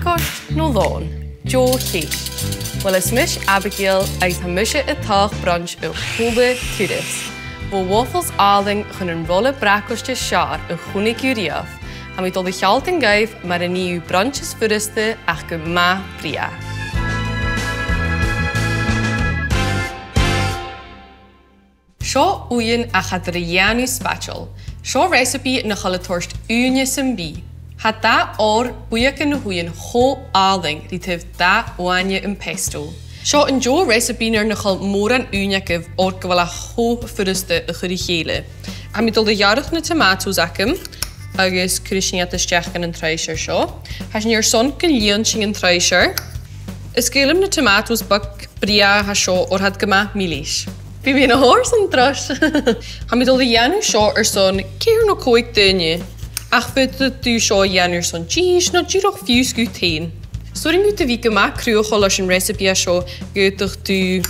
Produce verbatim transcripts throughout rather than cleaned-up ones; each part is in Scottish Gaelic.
Còrd no lòn, deagh cheist. Uill, is mise Abigail agus tha mise a' toirt brunch a h-uile turas. Bho waffles àlainn chun an rola bracaist as fheàrr a chunnaic thu riamh. Tha mi a' dol a shealltainn dhuibh mar a nì thu brunch as furasta ach gu math brèagha. Seo uighean a chaidh a dhèanamh spaideil. Seo recipe nach eil a' toirt ùine sam bith. Tha dath òir buidheann na h-uighean cho àlainn ri taobh dath uaine am pesto. Seo an deagh recipe nuair nach eil mòran ùine agaibh oir gu bheil e cho furasta a chur ri chèile. Tha mi a' dol a ghearradh na tomatoes agam agus cuiridh sinn iad a-steach dhan an truinnsear seo. Tha sinn airson gun lìon sinn an truinnsear. Is caomh leam na tomatoes beag brèagha a tha seo oir tha iad gu math milis. Bidh mi na h-uair sin tros. Tha mi a' dol a dhèanamh seo airson ceithir no còig daoine. Ach faodaidh tu seo a dhèanamh airson dithis no dìreach fiù 's'n tu fhèin. 'S urrainn dhut a bhith gu math cruthachail leis an recipe a tha seo, gheibh thu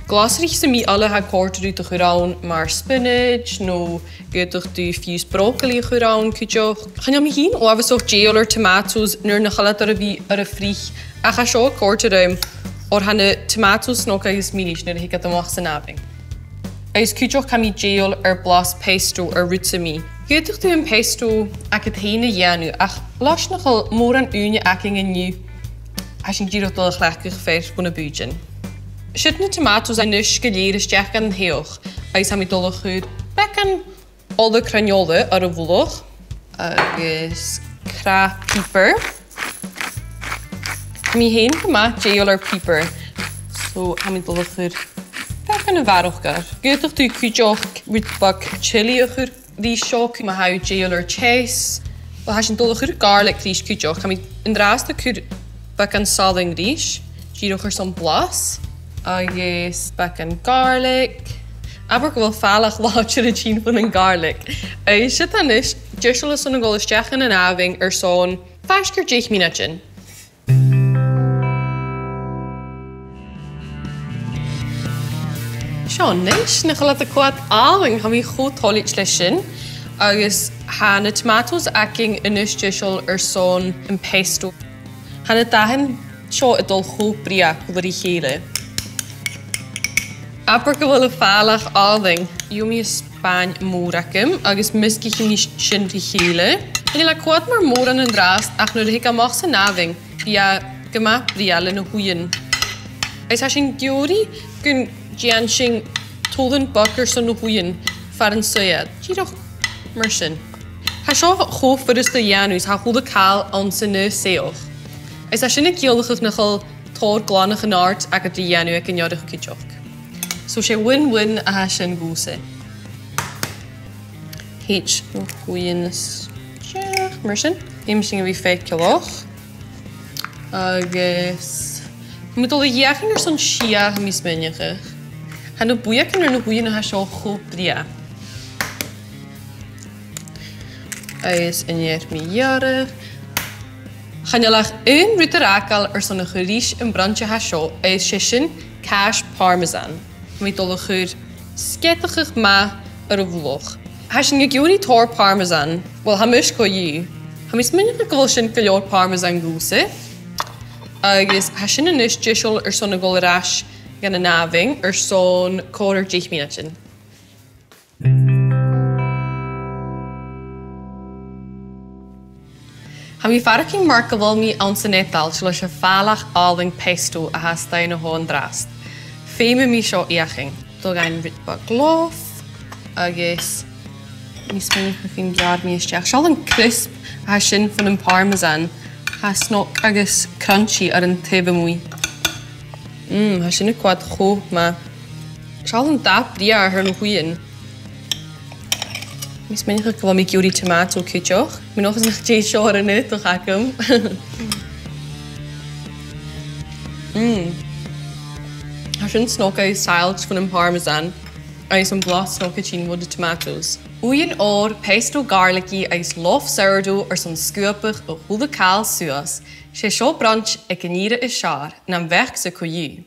glasraich sam bith eile a tha a' còrdadh riut a chur ann mar spinach no gheibh thu fiù 's broccoli a chur ann cuideachd. Chan eil mi fhìn uabhasach dèidheil air tomatoes nuair nach eil iad air a bhith air a' fridge, ach tha seo a' còrdadh rium oir tha na tomatoes snog agus milis nuair a thig iad a-mach san àmhainn. Agus cuideachd tha mi dèidheil air blas pesto air rud sam bith. Dh'fhaodadh tu am pesto agad fhèin a dhèanamh, ach leis nach eil mòran ùine againn an-diugh, tha sinn dìreach a' dol a chleachdadh fear bho na bùithtean. Siud na tomatoes a-nis gu lèir a-steach dhan t-soitheach, agus tha mi a' dol a chur beagan ola cruinn-ola air a' mhullach agus crath piobar. Tha mi fhèin gu math dèidheil air piobar, so tha mi a' dol a chur beagan a bharrachd air. Dh'fhaodadh tu cuideachd rud beag chili a chur ris seo, ma tha thu dèidheil air teas. Uill, tha sinn a' dol a chur garlic ris cuideachd. Tha mi an-dràsta a' cur beagan salainn ris, dìreach airson blas, agus beagan garlic. Abair gu bheil fàileadh làidir a' tighinn bhon an garlic. Agus siud a-nis, deiseil airson a dhol a-steach dhan an àmhainn airson faisg air deich mionaidean. Seo a-nis, nach eil iad a' coimhead àlainn, tha mi cho toilichte leis sin, agus tha na tomatoes againn a-nis deiseil airson am pesto. Tha na dathan seo a' dol cho brèagha còmhla ri chèile. Abair gu bheil am fàileadh àlainn. Gheibh mi spàin mhòr agam agus measgaichidh mi sin ri chèile. Chan eil e a' coimhead mar mhòran an-dràsta ach nuair a thig e a-mach san àmhainn, bidh e gu math brèagha le na h-uighean. Is tha sinn ag iarraidh gun dèan sinn tollan beag airson na h-uighean far an suidh iad. Dìreach mar sin. Tha seo cho furasta a dhèanamh, is tha a h-uile càil anns an aon soitheach. Is tha sin a' ciallachadh nach eil tòrr glanadh an-àird agad ri dhèanamh aig an earrach cuideachd. So 's e win-win a tha sin dhòmhsa. Thèid na h-uighean a-steach mar sin. Feumaidh sinn a bhith faiceallach. Agus tha mi a' dol a dh'fheuchainn airson sia, tha mi a' smaoineachadh. Tha na buidheannan air na h-uighean a tha seo cho brèagha. Agus an fhear mu dheireadh. Chan eil ach aon rud air fhàgail airson a chur ris am brunch a tha seo, agus 's e sin càis Parmesan. Tha mi a' dol a chur sgeadachadh math air a' mhullach. Tha sinn ag iarraidh tòrr Parmesan. Uill, tha mise co-dhiù. Tha mi a' smaoineachadh gu bheil sin gu leòr Parmesan dhòmhsa. Agus tha sin a-nis deiseil airson a dhol air ais dhan an àmhainn airson còrr air deich mionaidean. Tha mi a' faireachdainn mar gu bheil mi anns an Eadailt leis a' fhàileadh àlainn pesto a tha a-staigh an-dràsta. Feumaidh mi seo fheuchainn. Dol a dh'fhaighinn rud beag lof agus tha mi a' smaoineachadh gun gearr mi a-steach. Seall an crisp a tha sin bhon an Parmesan. Tha e snog agus crunchy air an taobh a-muigh. Mm, tha sin a' coimhead cho math. Seall an dath brèagha air na h-uighean. Tha mi a' smaoineachadh gu bheil mi ag iarraidh tomato cuideachd. Tha mi an dòchas nach tèid seo air an aodach agam. Mm. Tha sin snog agus saillt bhon an Parmesan. Agus am blas snog a' tighinn bho na tomatoes. Uighean òir, pesto garlicky agus lof sourdough airson sguabadh a h-uile càil suas. 'S e seo brunch aig an ìre as fheàrr, nam bheachd-sa co-dhiù.